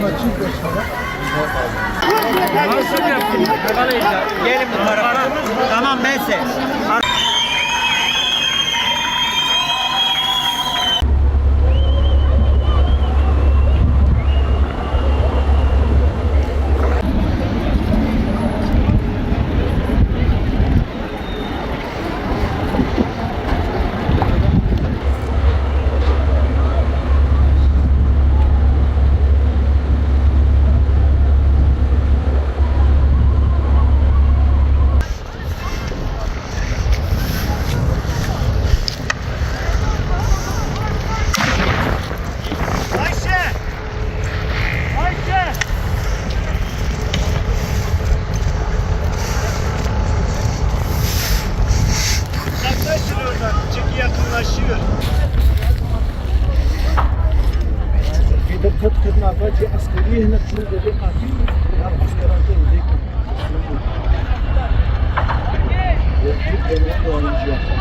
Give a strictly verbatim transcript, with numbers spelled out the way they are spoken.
Nasıl yapayım? Gelin bu tarafa. Tamam, ben size. Ayşe! Ayşe! Uzaklaşın oradan. Çünkü yakınlaşıyor. Gidip tut, tut, nafakî eskeriye hinek şunu dedi, katil. Ya, eskeren de öyle. Yok, tut, devlet doğrayıcı yaptı.